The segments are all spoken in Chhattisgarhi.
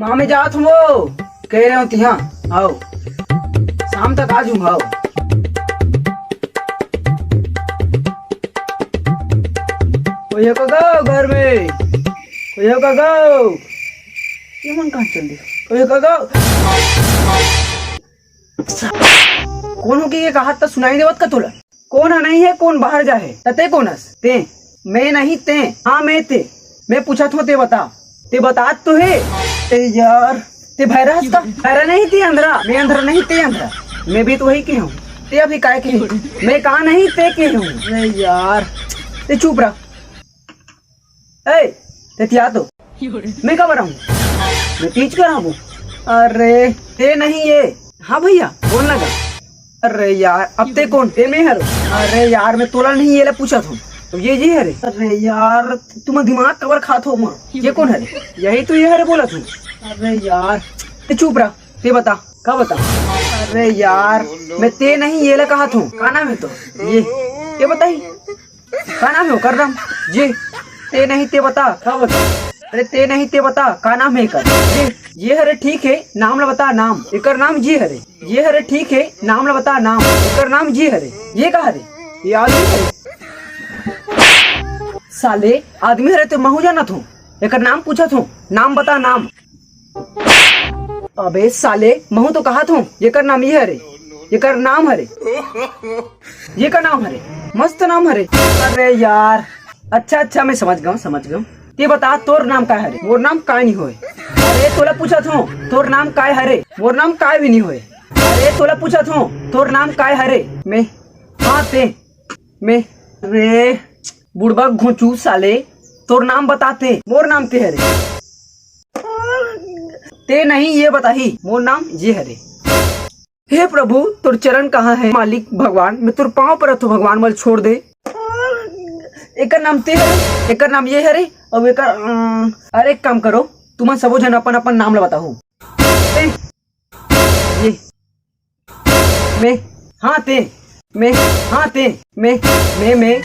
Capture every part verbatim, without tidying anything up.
हाँ, मैं जात हूँ वो। कह रहे हो तिहा, आओ। शाम तक आ जाऊंगा, आओ। कोई हो का घर में? कोई हो का? ये मन कहाँ चल दिया? कोई हो का? कोन हो के ये कहात त सुनाई देवत का तोला? कोन ह नहीं हे, कोन बाहर जा हे? त ते कोन हस? ते। मैं नहीं ते। हाँ, मैं ते। मैं पूछत हूँ, ते बता। ते बतात तो हे। ए यार, ते भैरा हस का? भैरा नहीं ते अंधरा। मैं अंधरा नहीं ते अंधरा। मैं भी तो वही के हूँ। ते अभी काय के हे? मैं का नहीं ते के हूँ। अरे यार, ते चुप रह। ए, ते तिया तो। मैं का बरा हूँ? मैं तीज करा हूँ। अरे, ते नहीं ये। हाँ भैया, बोल ना का? अरे यार, अब ते कोन? ते मैं हरो। अरे यार, मैं तोला नहीं ये ला पूछत हूँ। तो ये जी हरे। अरे यार, तुम दिमाग कबर खात हो मोर। ये कोन हरे? यही तो ये हरे बोलत हूँ। अरे यार, ते चुप रह। ते बता, का बता? अरे यार, मैं ते नहीं ये ला कहत हूँ। का नाम हे तो? ये, ये बताही। का नाम हे ओकर नाम? जी। ते नहीं ते बता, का बता? अरे ते नहीं ते बता, का नाम हे एकर? जी। ये हरे ठीक हे, नाम ला बता, नाम। एकर नाम जी हरे। ये हरे ठीक हे, नाम ला बता, नाम। एकर नाम जी हरे। ये का हरे? ये आदमी हरे। साले, आदमी हरे ते महू जानत हूँ। एकर नाम पूछत हूँ, नाम बता, नाम। अबे साले, महू तो कहत हूँ, एकर नाम ये हरे, एकर नाम हरे, ये का नाम हरे, मस्त नाम हरे। अरे यार, अच्छा अच्छा, मैं समझ गऊँ, समझ गऊँ। ते बता, तोर नाम काय हरे? मोर नाम काय नहीं होय। अरे तोला पूछत हूँ, तोर नाम काय हरे? मोर नाम काय भी नहीं होय। अरे तोला पूछत हूँ, तोर नाम काय हरे? मैं, हाँ ते, मैं, रे बुड़बक घोंचू साले, तोर नाम बता ते। मोर नाम ते हरे। ते नहीं, ये बताही, मोर नाम ये हरे। हे प्रभु, तोर चरण कहाँ हे मालिक भगवान? मैं तोर पाँव परत हूँ भगवान, मोला छोड़ दे। एकर नाम ते हरे, एकर नाम ये हरे, अउ एकर, अम, अरे एक काम करो, तुमन सबो झन अपन अपन नाम ला बताहू। ते, ये, मैं, हाँ ते, मैं, हाँ ते, मैं, मैं, मैं।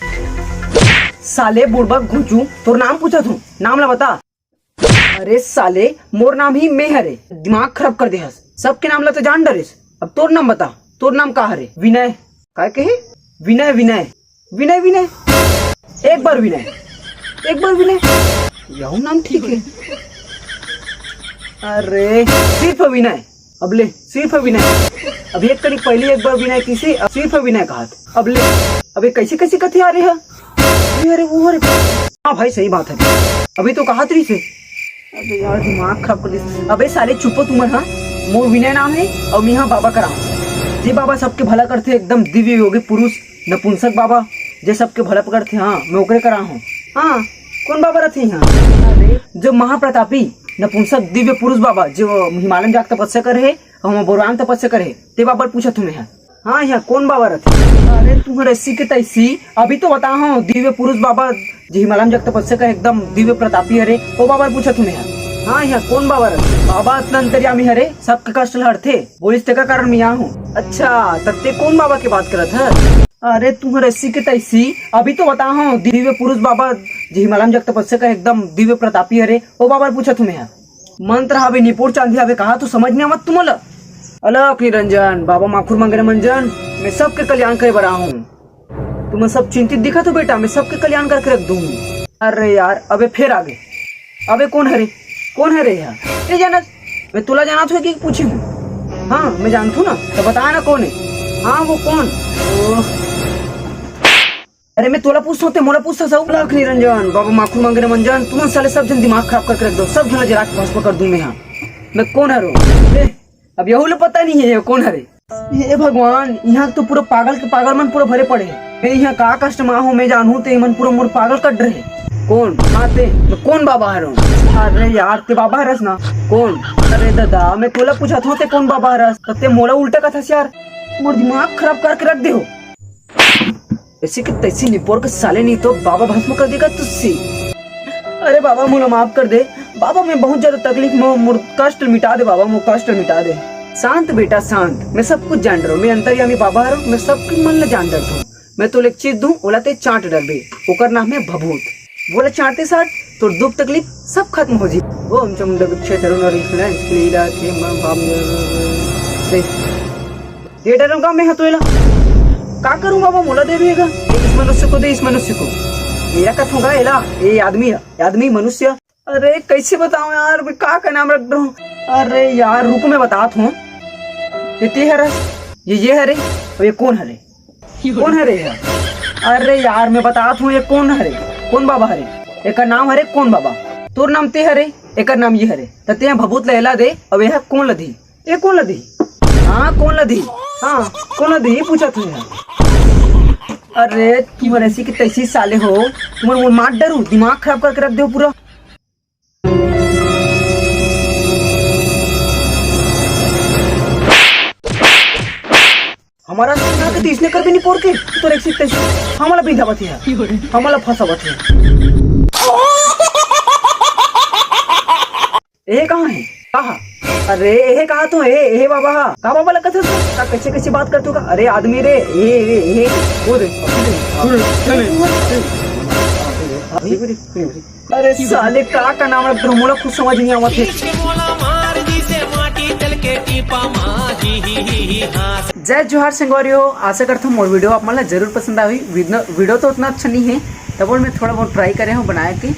साले बुड़बक घुचू, तोर नाम पूछत हूँ, नाम ला बता। अरे साले, मोर नाम ही मैं हरे। दिमाग खराब कर दे हस। सबके नाम ला तो जान डरेस। अब तोर नाम बता, तोर नाम का हरे? विनय। काय कहे? विनय, विनय, विनय, विनय। एक बार विनय, एक बार विनय। यहू नाम ठीक है। अरे, सिर्फ विनय। अब ले, सिर्फ विनय। अब एक कड़ी पहली एक बार विनय किसे, अब सिर्फ विनय कहत। अब ले, अबे कैसे कैसे कथे आ रहे हैं? ये अरे वो अरे। हाँ भाई, सही बात है। अभी तो कहत रहिस हे। अबे यार, दिमाग खराब कर दिस। अबे साले चुपो तुमन, हाँ? मोर विनय नाम है और मैं हाँ बाबा करा हूँ। जे बाबा सबके भला करथे, एकदम दिव्य योगी पुरुष, नपुंसक बाबा, जे सबके भला करथे, हाँ, मैं ओकरे करा हूँ। हाँ, कौन बाबा रथे यहाँ? अरे, जो महाप्रतापी नपुंसक दिव्य पुरुष बाबा, जो हिमालय में जाके तपस्या करे है, हम बोरवान तपस्या करे, ते बाबा पूछत हूँ मैं हा। हाँ, यहाँ कौन बाबा रथे? अरे, तुम्हर ऐसी के तैसी, अभी तो बता हूँ, दिव्य पुरुष बाबा, जे हिमालय में जाके तपस्या करे, एकदम दिव्य प्रतापी हरे, वो बाबा पूछत हूँ मैं हा। हाँ, यहाँ कौन बाबा रथे? बाबा अतना अंतर्यामी हरे, सबके कष्ट ल हरथे, बोलिस तेकर कारण मैं यहाँ हूँ। अच्छा, तब ते कौन बाबा के बात करत है? अरे, तुम्हर ऐसी के तैसी, अभी तो बता हूँ, दिव्य पुरुष बाबा, जे हिमालय में जाके तपस्या करे, एकदम दिव्य प्रतापी हरे, वो बाबा पूछत हूँ मैं हा। मंत्र हवे, निपोर चांदी हवे, कहा तो समझ नहीं आवत तुमला। अलख निरंजन, बाबा माखुर मंगरे मंजन, मैं सबके कल्याण करे बर आया हूँ। तुम सब चिंतित दिखत हो बेटा, मैं सबके कल्याण करके रख दूँ। अरे यार, अबे फिर आगे। अबे कौन हरे? कौन हरे यार? नहीं जानत। मैं तोला जानत हूँ कि पूछे हूँ? हाँ, मैं जानत हूँ ना, तो बता ना कौन है। हाँ, वो कौन? ओह। अरे मैं तोला पूछत हूँ, ते मोला पूछत हस? अलख निरंजन, बाबा माखुर मंगरे मंजन, तुमन साले सब झन दिमाग खराब करके रख दो, सब झन ला जला के भस्म कर दूं मैं हा। मैं कौन हरो? ले, अब यहू ला पता नहीं है ये कौन हरे। हे भगवान, यहाँ तो पूरा पागल के पागल मन पूरा भरे पड़े हैं। मैं यहाँ का कष्ट में हूँ, मैं जानू ते मन पूरा मोर पागल कर रहे। कौन? हाँ ते, मैं कौन बाबा हरो? अरे यार, ते बाबा हरस ना। कौन? अरे दादा, मैं तोला पूछत हूँ, ते कौन बाबा हरस? तो ते मोला उल्टा कथस यार, मोर दिमाग खराब करके रख दे हो। ऐसे कि तैसी निपोर के साले नहीं तो बाबा भस्म कर देगा तुझसे। अरे बाबा, मोला माफ कर दे। बाबा, मैं बहुत ज्यादा तकलीफ में हूँ, मोर कष्ट मिटा दे बाबा, मोर कष्ट मिटा दे। शांत बेटा, शांत। मैं सब कुछ जान रहा हूँ। मैं अंतर्यामी बाबा हरहूँ, मैं सबके मन ला जान डरता हूँ। मैं तोला एक चीज दूँ, ओला ते चाट डरबे। ओकर नाम है भभूत। वोला चाटते साथ तोर दुख तकलीफ सब खत्म हो जी। ओम चामुंडा भिक्षे तरुण हरीश ने इसके लिए इलाज के मां बाप दे। दे डरूंगा मैं, हाँ, तो एला का करूं बाबा, मोला दे भी एगा। इस मनुष्य को दे, इस मनुष्य को। एला कथों गा एला, ए आदमी, आदमी मनुष्य। अरे कैसे बताऊं यार, मैं का का नाम रख दूं? अरे यार रुक, मैं बतात हूँ। ये ते हरे, ये ये हरे, और ये कोन हरे? कोन हरे यार? अरे यार मैं बतात हूँ, ये कोन हरे? कोन बाबा हरे? एकर नाम हरे कोन बाबा। तोर नाम ते हरे, एकर नाम ये हरे। त ते भभूत ल एला दे, अब यह कोन ल दी? ये कोन ल दी? हाँ कोन ल दी? हाँ कोन ल दी? ये पूछा तू यार। अरे तुमन ऐसी की तैसी साले हो, तुमन मोर मार डरू, दिमाग खराब करके रख दे हो पूरा। हमारा सुना के तीसने कर भी नहीं पोर के, तो एक सीखते हमला पिंधावत है, हमला फंसावत है। ए कहाँ है? कहाँ? अरे ए कहाँ तो है, ए बाबा, का बाबा लगत है तू? का कैसे कैसे बात करते हो का? अरे आदमी रे, ए ए ए, वो दे। अरे साले का का नाम रख दो, मोला कुछ समझ नहीं आवत है। जय जोहार संगवारी हो, आशा करता हूँ मोर वीडियो आप मन ला जरूर पसंद आही। वीडियो तो उतना अच्छा नहीं है, तब मैं थोड़ा बहुत ट्राई करे हूँ बनाए के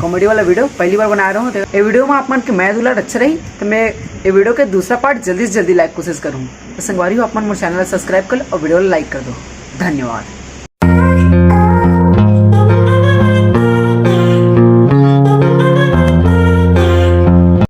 कॉमेडी वाला वीडियो, पहली बार बना रहा हूँ। तो ये वीडियो में आप मन के मया दुलार अच्छा रही, तो मैं ये वीडियो के दूसरा पार्ट जल्दी से जल्दी लाइक कोशिश करूँ। तो संगवारी हो, आप मन मोर चैनल ला सब्सक्राइब कर लो और वीडियो ला लाइक कर दो। धन्यवाद।